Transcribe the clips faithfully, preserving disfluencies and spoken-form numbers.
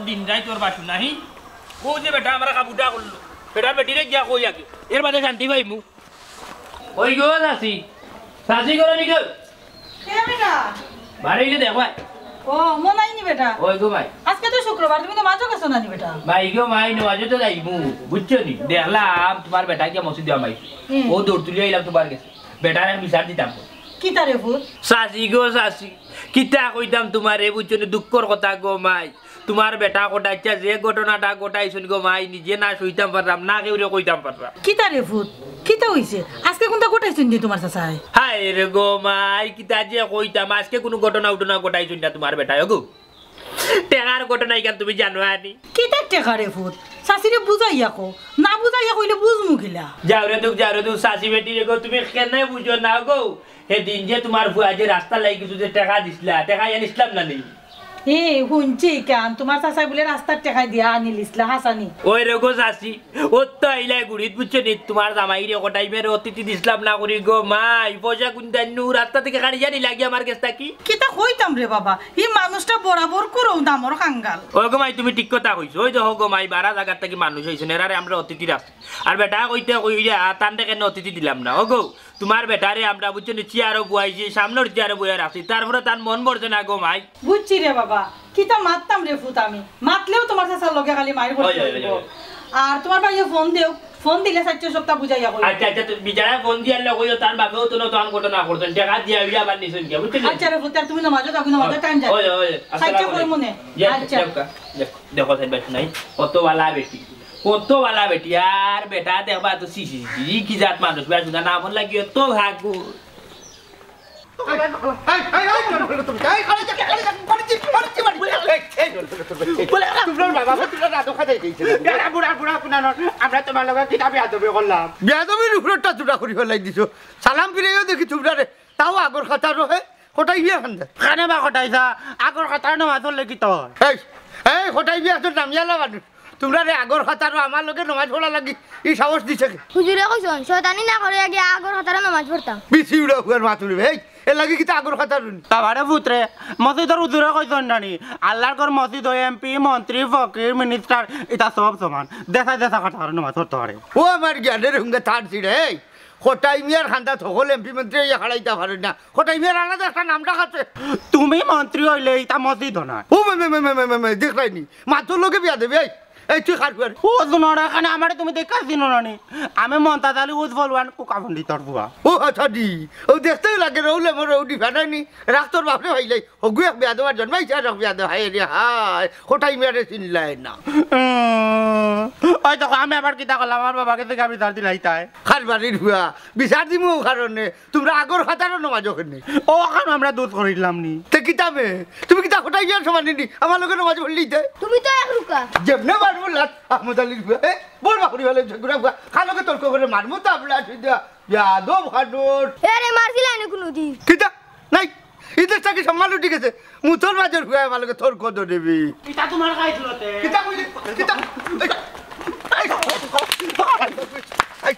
তিন রাইত তোর বাসু নাহি। ও যে বেটা আমার কাবুটা করলো, বেটা বেটিরে গিয়া কই আগে, এর বাদে শান্তি পাইমু। ওই গো চাচি, চাচি গো নি গো? কে বেটা? বাড়ি গিয়ে দেখ ভাই। ও, মন আইনি বেটা। ওই গো ভাই। আজকে তো শুক্রবার, তুমি তো মাঝে গেছো না নি বেটা? ভাই গো ভাই, নমাজে তো যাইমু, বুঝছো নি? দেখলাম তোমার বেটা গিয়া মসজিদে আমাইছে। হুম। ও দৌড় তুলিয়া আইলাম তোমার গেছে। বেটার আমি বিচার দিতাম। কিতা রে পুত? চাচি গো চাচি, কিতা কইতাম তোমারে, বুঝছো নি? দুঃখর কথা গো মাই। তোমার বেটা ঘটাইছে যে ঘটনাটা ঘটাইছইন গো মাই, নিজে না সইতাম পারলাম, না কেউরে কইতাম পারলাম। কিতা রে পুত, কিতা অইছে? আজকে কুনটা ঘটাইছইন যে তোমার চাচায়? হায় রে গো মাই, কিতা যে কইতাম, আজকে কুনু ঘটনা উটনা ঘটাইছইন না তোমার বেটায়, ওগো। টেকার ঘটনা ইখান তুমি জানো আনি? কিতা টেকা রে পুত? চাচিরে বুঝাইয়া কও, না বুঝাইয়া কইলে বুঝমু কিলা? যাও রে দুখ, যাও রে দুখ, চাচি বেটি রে গো, তুমি কেনে বুঝো না গো? সেদিন যে তোমার ফুয়া যে রাস্তা লাগি কিছু যে টেকা দিছলা, টেকা আনিছলাম না নি? এ, হুনছি ইখান, তোমার চাচায় বুলে রাস্তার টেকা দিয়া আনিলিছলা, হাছানি? ওই রে গো চাচি, ও তো আইলাই গুড়িত বুঝছো নি, তোমার জামাইরে কটাই মেরে অতিথি দিছলাম না করি গো মাই, পয়সা কুনদাইন নু রাস্তা থাকি কাড়ি জানি লাগি আমার গেছ থাকি। কিতা কইতাম রে বাবা, ই মানুষটা বরাবর করো দামর কাঙ্গাল। ও গো মাই, তুমি ঠিক কথা কইছো। ওই দেখো গো মাই, বারা জাগার থাকি মানুষ আইছইন, এরারে আমরা অতিথি রাখছি। আর বেটা কইতে কইরা, তানরে কেনে অতিথি দিলাম না? ও গো, তোমার বেটারে আমরা বুঝছো নি, চেয়ারো বওয়াইছি, সামনর চেয়ারো বওয়াই রাখছি, তারপরে তান মন ভরছে না গো মাই। বুঝছি রে বাবা, কিতা মাততাম রে পুত আমি, মাতলেও তোমার চাচার লগে খালি মাইর করতে অইবো। আর তোমার ভাইয়ে ফোন দেও, ফোন দিলে চাইরটা সপ্তাহ বুঝাইয়া কইবো। আচ্ছা, আচ্ছা, তো বিচারা ফোন দিয়ার লগে কইও, তার বাপেও তো নতুন ঘটনা করছইন, টেকা দিয়া অইয়া আবার নিছইন গিয়া, বুঝছো নি? আচ্ছা রে পুত, আর তুমি নমাজো যাও, নমাজর টাইম যায়। ওই, ওই, ওই, আসসালামু আলাইকুম। মনে। ইয়া, আচ্ছা। দেখো, দেখো, দেখো, সাইড বাই নাই, কত বালা বেটি। কত বালা বেটি, আর বেটা দেখবা তো সি, সি, সি, কি জাত মানুষ, বেটা শুধু নাম লাগি তো ভাগো। এই, এই, এই, এই, এই, এই, এই, এই, এই, এই, এই, এই, এই, এই, এই, তোমরা বাবা, তোমরা রাত খাতে দিয়েছে। এরা বুড়া, বুড়া, বুড়া নন। আমরা তোমার লগে কিতা বেয়াদবি করলাম? বেয়াদবির উপরে একটা জুড়া করি ফেলাই দিছো। সালাম ফিরাইও দেখি তোমরা রে। তাও আগর খাতারো হে, কটাই বিয়া খান্দা। খানে বা কটাই যা, আগর খাতার নমাজ পড়লে কি তো? এই, এই, কটাই বিয়া তোর নামিয়ালা মানুষ। তোমরা রে আগর খাতারো আমার লগে নমাজ পড়া লাগি, ই সাহস দিছে কে? হুজুরে কইছইন, শয়তানি না করে আগে আগর খাতারো নমাজ পড়তাম। বিসি উড়া হুয়ার মাতুরি ভাই, এর লাগি কিতা আগর খাতারো নি? বাবারে পুতরে, মসজিদর হুজুরে কইছইন নানি, আল্লাহর ঘর মসজিদ অয় এমপি, মন্ত্রী, ফকির, মিনিস্টার, ইতা সব সমান। দেশা দেশা খাতারো নমাজ পড়তে পারে। ও আমার জ্ঞানের হুঙ্গা থার ছিড়ে, এই, কটাই মিয়ার খান্দাত হকল এমপি মন্ত্রী অইয়া খাড়াইতা পারইন না। কটাই মিয়ার আলাদা একটা নাম ডাক আছে। তুমি মন্ত্রী অইলে ইতা মসজিদ না। ও মে, মে, মে, দেখরায়নি। মাতর লগে বেয়াদবি, এই, এই তুই খার ফুয়ার। ও জুনরা, এখানে আমারে তুমি দেখা চিনো না নি? আমি মন্তাজ আলী উজ বলওয়ান কুকা পণ্ডিতর ফুয়া। ও হাছাদি, ও দেখতেউ লাগে রে, ও লেমর, ও ডিফানানি। রাখ তোর বাপরে ভাইলাই। হগু এক বেয়াদব আর জন্মাইছে আর এক বেয়াদব, হায় রে হায়, কটাই মিয়ারে চিনলায় না। উম, ওই দেখো, আমি আবার কিতা করলাম, আমার বাবাকে থেকে বিচার দিলাইতায়। খার বাড়ির হুয়া, বিচার দিমু ও কারণে, তোমরা আগর খাতারও নমাজ ওখানে। ও, ওখানে আমরা দুধ করিলাম নি। তে কিতাবে, তুমি কিতা কটাই মিয়ার সমান নি, আমার লগে নমাজ পড়লি দে। তুমি তো এক রুকা। যেমনে মারবো লাত, আহমদ আলীর হুয়া, এ, বল বাকুড়ি ভালো, ঘুরা হুয়া, কার লগে তর্ক করে মারমু তো আমরা, তুই দে, বেয়াদব হাডুর। এ রে, মারছিলা নি কোনোদিন? কিতা? নাই, ইদের থাকি সম্মান উঠি গেছে। মুসলমানের হুয়া আমার লগে তর্ক তো দেবি। ইটা তোমার খাইছিল তে। কিতা কইলি? কিতা? এই, এই, এই,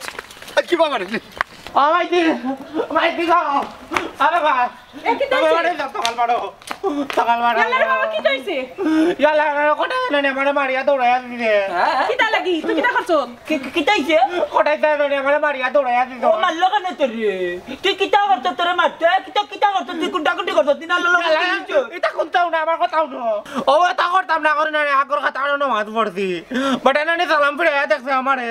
এই, কি বাবা রে? ও মাইতি, মাইতি গো। আরে ভাই। এ, কিতা অইছে? আরে, সকাল মারো। সকাল মারো। ইয়াল্লা রে বাবা, কিতা অইছে? ইয়াল্লা, কোটা জানে না, মানে মারিয়া দৌড়াইয়া দিছে। কিতা লাগি? তুই কিতা করছো? কি, কি, কিতা অইছে? কটাই তাই ধরে আমার মারিয়া দৌড়াইয়া দিত। ও মারলো কেনে তোরে? তুই কিতা করছস তোরে মারতে? কিতা, কিতা করছস? তুই কুন্তা কুন্তি করছস? দিন আলো লাগা দিছো। এটা কুন্তাও না, আমার কথাও না। ও, এটা করতাম না, করি না রে, আগর কথা আরো নমাজ পড়ছি। But এনানি সালাম ফিরাইয়া দেখছে আমারে।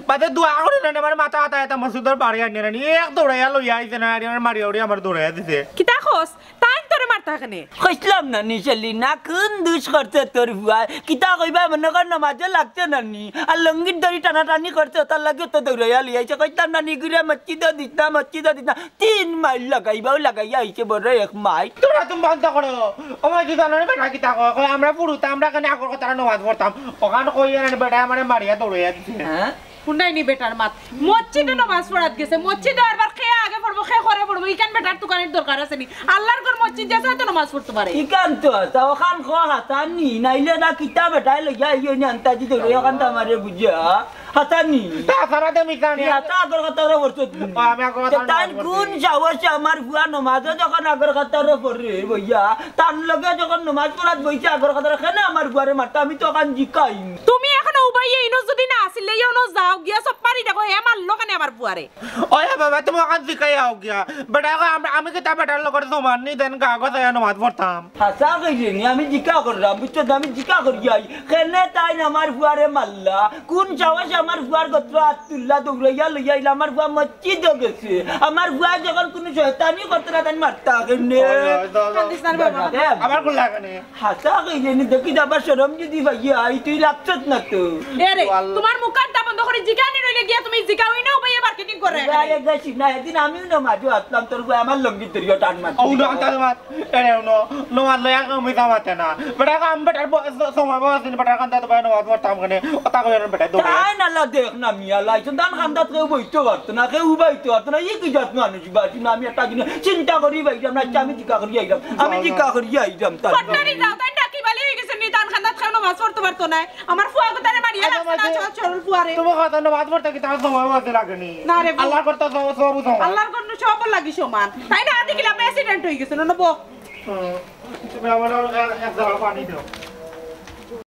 বাদে দোয়া করি না রে, আমার মাথা আতা এটা মসজিদর বাড়ি আনি রে, এক দৌড়াইয়া লইয়া আইছে না, আর আমার মারিয়া উড়ি আমার দৌড়াইয়া দিছে। কিতা কস? তাইন তোরে মারতা কেনে? কইছলাম না নি, সেলিনা, কুন দুষ করছে তোর ফুয়ায়? কিতা কইবা, মনো কর নমাজে লাগছে না নি? আর লুঙ্গির দড়ি টানাটানি করছে, তার লাগি তো দৌড়াইয়া লই আইছে। কইতাম না নি, ঘুরে মসজিদও দিস না, মসজিদও দিস না। তিন মাইল লাগাইবাও লাগাইয়া আইছে, বড় এক মাইল। তোরা তুমি বন্ধ করো। ও মাই, তুই জানো না বেটা কিতা কয়? কয়, আমরা পুরুতা, আমরা কেনে আগর কথা নমাজ পড়তাম। ওখান কইয়া না বেটা আমারে মারিয়া দৌড়াইয়া দিছে। হ্যাঁ? হুনরায়নি বেটার মাত। মসজিদে নমাজ পড়াত গেছে, মসজিদে আরবার কে আগে পড়বো, কে পরে পড়বো, ইখান বেটার তুকানির দরকার আছে নি? আল্লার ঘর মসজিদ, যে চায় তো নমাজ পড়তে পারে। ইখান তো আছে, ওখান ক হাসান নি, নাইলে না কিতা বেটায় লইয়া আইও নি আন্তাজি ধরে, ওখান তো আমারে বুঝা। হাছা নি? তা হাছা না তে মিছা নি? ই হাছা আগর কাতারো পড়ছত নি। ও, আমি আগর কাতারো তে তাইন নামাজ পড়ছি। কুন সাহসে আমার ফুয়া নমাজো যখন আগর কাতারো পড়ে বইয়া, তান লগে যখন নমাজ পড়াত বইছে আগর কাতারো, কেনে আমার ফুয়ারে মারতা? আমি তো অখান জিকাইমু। তুমি অখন উবাইয়া ইনো যুদি না আছিলে, ইনো যাও গিয়া সব পারি দেখো, হে মারলো কেনে আমার ফুয়ারে? ওই বাবা, তুমি অখান জিকাইয়া আও গিয়া। বেটা, আমি, আমি কিতা বেটার লগর সমান নি, দেন গা গজাইয়া নমাজ পড়তাম। হাছা কইরে নি, আমি জিকা কররাম, বুঝছো তো? আমি জিকা করি আই, কেনে তাইন আমার ফুয়ারে মারলা? কুন সাহসে আমার ফুয়ার গত্র আত তুললা, দৌড়াইয়া লইয়া আইলা? আমার ফুয়া মসজিদো গেছে। আমার ফুয়া যখন কুনু শয়তানি করতরা, তাইন মারতা কেনে? ওই, ওই, যাও, যাও। কান্দিস না রে বাবা। আবার খুললা কেনে? হাছা কইরে নি, দেখি তো আবার শরম যুদি পাইয়া আই, তুই লাগছত না তো। এ রে, ও আল্লাহ। তুমার মুখ কানটা বন্ধ করি জিকানি রইলে গিয়া তুমি জিকাও ইনো উবাইয়া মার্কেটিং করে। আরে গেছি না, এদিন আমিও নমাজো আছলাম, তোর ফুয়ায় আমার লুঙ্গি ধরিয়া টান মারছে। ও, না, টান মার। এরে, হুনো, নমাজ লইয়া কেউ মিছা মাতে না। বেটা, আমি বেটার ব-, স-, সময় বয়স নি, বেটার কান্দাত বইয়া নমাজ পড়তাম কেনে? ওটা কই আর বেটা দৌড়ে। তাইন আল্লাহ দেখ না মিয়া, লাইছন তান কান্দাত কেউ বইতো পারতো না, কেউ উবাইতো পারতো না। ই কি জাত মানুষ বা, না, আমি একটা জিনিস চিন্তা করি ভাই, আমরা, আচ্ছা, আমি জিকা করি আইলাম, আমি জিকা করি আইলাম, তার পটনারি যাও, তাইন ডাকি বালি অই গেছে নি, তান কান্দাত কেউ নমাজ পড়তো পারতো না। আমার ফুয়া গো তারে মারিয়া আচ্ছা, রাখছে না, মাঝে সহজ সরল ফুয়ারে। তোমার কথা নমাজ পড়তে কি তার সময় বয়স লাগে নি? না রে, আল্লাহর কথা সব, সব সমান। আল্লাহর কথা সব লাগি সমান। তাইন না দেখিলাম অ্যাক্সিডেন্ট অই গেছে না, না বো। হুম, তুমি আমার এক, এক জায়গা পানি দাও।